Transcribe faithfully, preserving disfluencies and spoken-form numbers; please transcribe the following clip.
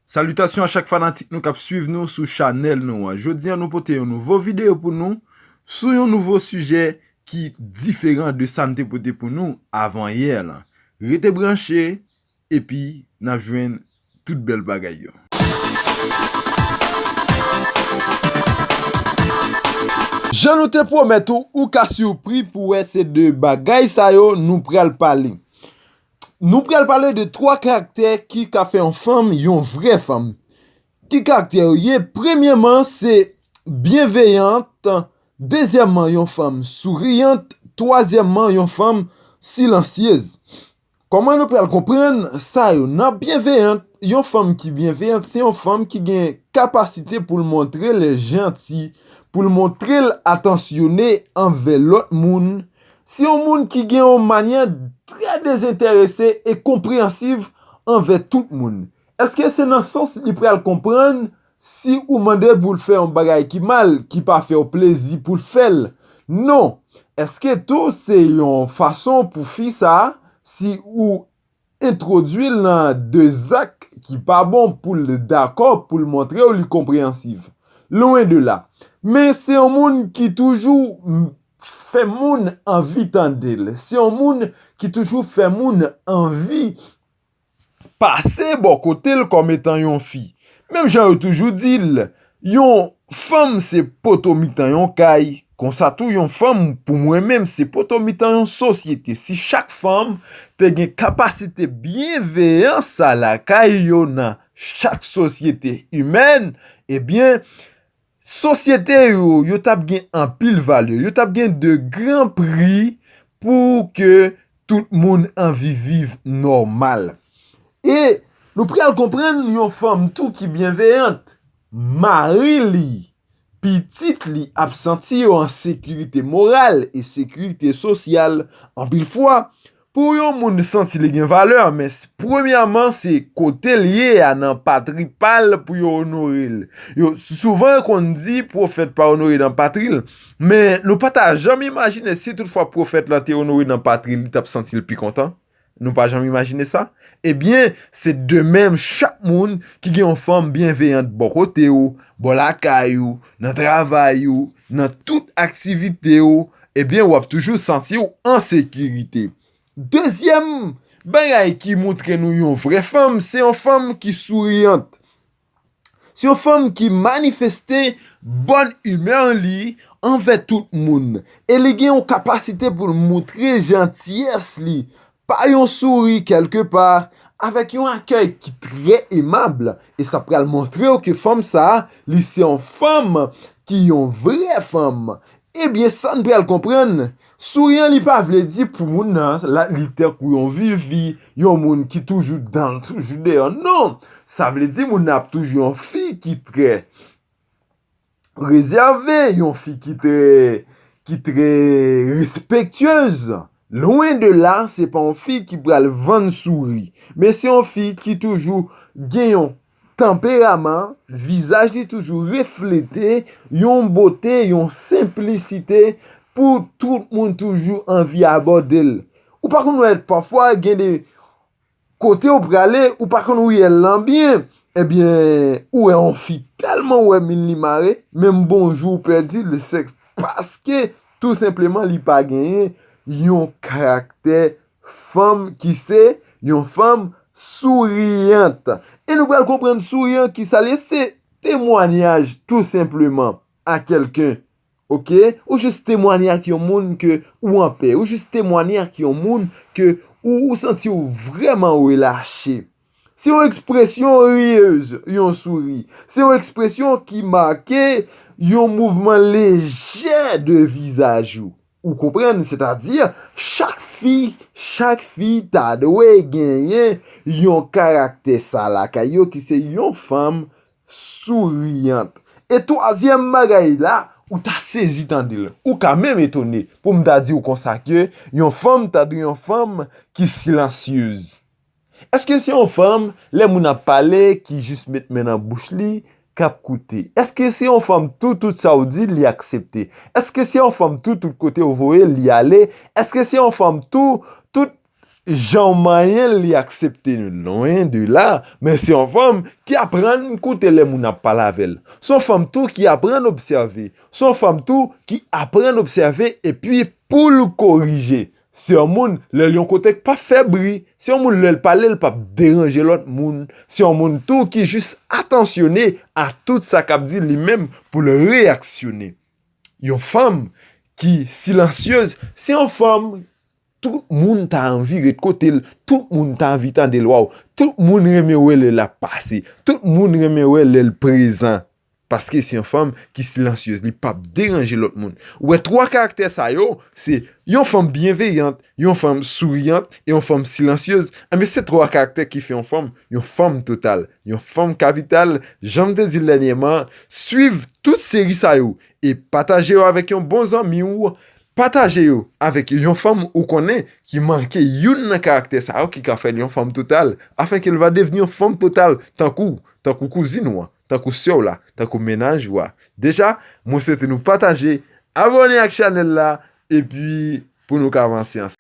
Salitasyon a chak fanatik nou k ap swiv nou sou chanèl nou an. Jodi a, nou pote yon nouvo videyo pou nou sou yon nouvo sijè ki diferan de sa n te pote pou nou avanyè lan. Rete branche, epi n ap jwenn tout bèl bagay yo. Jan nou te pwomèt ou, ou ka sipri pou wè se de bagay sa yo nou pral pale. Nou pral pale de twa karaktè ki ka fè yon fanm yon vrè fanm. Ki karaktè yo ye? Premyèman, se byenveyant. Dezyèmman, yon fanm souriyant. Twazyèmman, yon fanm silansyez. Kòman nou pral konprann sa yo? Nan byenveyant, yon fanm ki byenveyant, se yon fanm ki gen kapasite pou l montre l janti, pou l montre l atansyone anvè lòt moun. Se yon moun ki gen yon manyè trè dezenterese e konpreyansiv anvè tout moun. Èske se nan sans li pral konprann si ou mande l pou l fè yon bagay ki mal, ki pa fè w plezi pou l fè l? Non. Èske tou se yon fason pou fi sa a, si ou entwodui l nan de zak ki pa bon, pou l dakò, pou l montre w li konpreyansiv? Lwen de la. Men se yon moun ki toujou m- fè moun anvi tande l. Se yon moun ki toujou fè moun anvi pase bò kote l kòm etan yon fi. Menm jan yo toujou di l, yon fanm se poto mitan yon kay, konsa tou yon fanm, pou mwen menm, se poto mitan yon sosyete. Si chak fanm te gen kapasite byenveyans sa lakay yo nan chak sosyete imèn, ebyen, sosyete yo, yo t ap gen anpil valè, yo t ap gen de gran pri pou ke tout moun anvi viv nòmal. E nou pral konprann yon fanm tou ki byenveyant, mari li, pitit li ap santi yo an sekirite moral e sekirite sosyal. Anpil fwa, pou yon moun santi li gen valè, men s- premyèman, se kote l ye a nan patri pa l pou yo onore l. Yo, souvan, yo konn di pwofèt pa onore nan patri l, men nou pa ta janm imajine si toutfwa pwofèt la te onore nan patri l, li t ap santi l pi kontan. Nou pa janm imajine sa? Ebyen, se de menm, chak moun ki gen yon fanm byenveyant bò kote w, bò lakay ou, nan travay ou, nan tout aktivite w, ebyen, w ap toujou santi w an sekirite. Dezyèm bagay ki montre nou yon vrè fanm, se yon fanm ki souriyant. Se yon fanm ki manifeste bòn imè li anvè tout moun. E li gen yon kapasite pou l montre jantiyès li pa yon souri kèlkepa, avèk yon akèy ki trè emab. E sa pral montre w ke fanm sa a, li se yon fanm ki yon vrè fanm. Ebyen, sa n pral konprann, souriyan li pa vle di pou moun nan, la, li tankou yon vivi, yon moun ki toujou dan, toujou deyò. Non! Sa vle di moun nan ap toujou yon fi ki trè rezève, yon fi ki trè, ki trè respektyez. Lwen de la, se pa yon fi ki pral vann souri, men se yon fi ki toujou gen yon tanperaman, vizaj li toujou reflete yon bote, yon senplisite pou tout moun toujou anvi abòde l. Ou pa konn wè pafwa gen de kote w prale, ou pa konn riyèl lan byen. Ebyen, ou wè yon fi tèlman ou wè min li mare, menm bonjou ou pèdi l, se paske tou senpleman li pa genyen yon karaktè fanm ki se yon fanm souriyant. E nou pral konprann souriyan ki sa l ye, se temwanyaj tou senpleman a kèlken. Oke? Ou jis temwanye ak yon moun ke ou anpè. Ou jis temwanye ak yon moun ke ou, ou santi w vrèman relache. Se yon ekspresyon riyez, yon souri. Se yon ekspresyon ki make yon mouvman lejè de vizaj ou. Ou konprann? Sètadi, chak fi, chak fi ta dwe genyen yon karaktè sa lakay yo ki se yon fanm souriyant. E twazyèm bagay la, ou ta sezi tande l. Ou ka menm etone pou m ta di w konsa ke yon fanm ta dwe yon fanm ki silansyez. Èske se yon fanm, lè moun ap pale, ki jis met men nan bouch li, k ap koute? Èske se yon fanm tou, tout sa w di, li aksepte? Èske se yon fanm tou, tout kote w voye l, li ale? Èske se yon fanm tou, tout jan w manyen l, li aksepte nou, lwen de la, men se yon fanm ki aprann koute lè moun ap pale avè l. Se yon fanm tou ki aprann obsève. Se yon fanm tou ki aprann obsève epi pou l korije. Se yon moun, lè l yon kote k p ap fè bri. Se yon moun, lè l pale, l p ap deranje lòt moun. Se yon moun tou ki jis atansyone a tout sa k ap di li menm pou l reyaksyone. Yon fanm ki silansyez, se yon fanm tout moun ta anvi ret kote l, tout moun ta anvi tande l, waw, tout moun renmen wè lè l ap pase, tout moun renmen wè lè l prezan. Paske se yon fanm ki silansyez, li p ap deranje lòt moun. Ou wè twa karaktè sa yo, se yon fanm byenveyant, yon fanm souriyant e yon fanm silansyez. Enben se twa karaktè ki fè yon fanm, yon fanm total, yon fanm kapital. Jan m te di l dènyèman, swiv tout seri sa yo e pataje yo avèk yon bon zanmi w. Pataje yo avèk yon fanm ou konnen ki manke youn nan karaktè sa yo ki ka fè l yon fanm total, afenke l va devni yon fanm total tankou, tankou kouzin ou an, tankou sè w la, tankou mennaj ou a. Deja, mwen swete nou pataje, abòne ak chanèl la, epi pou nou ka avanse ansanm.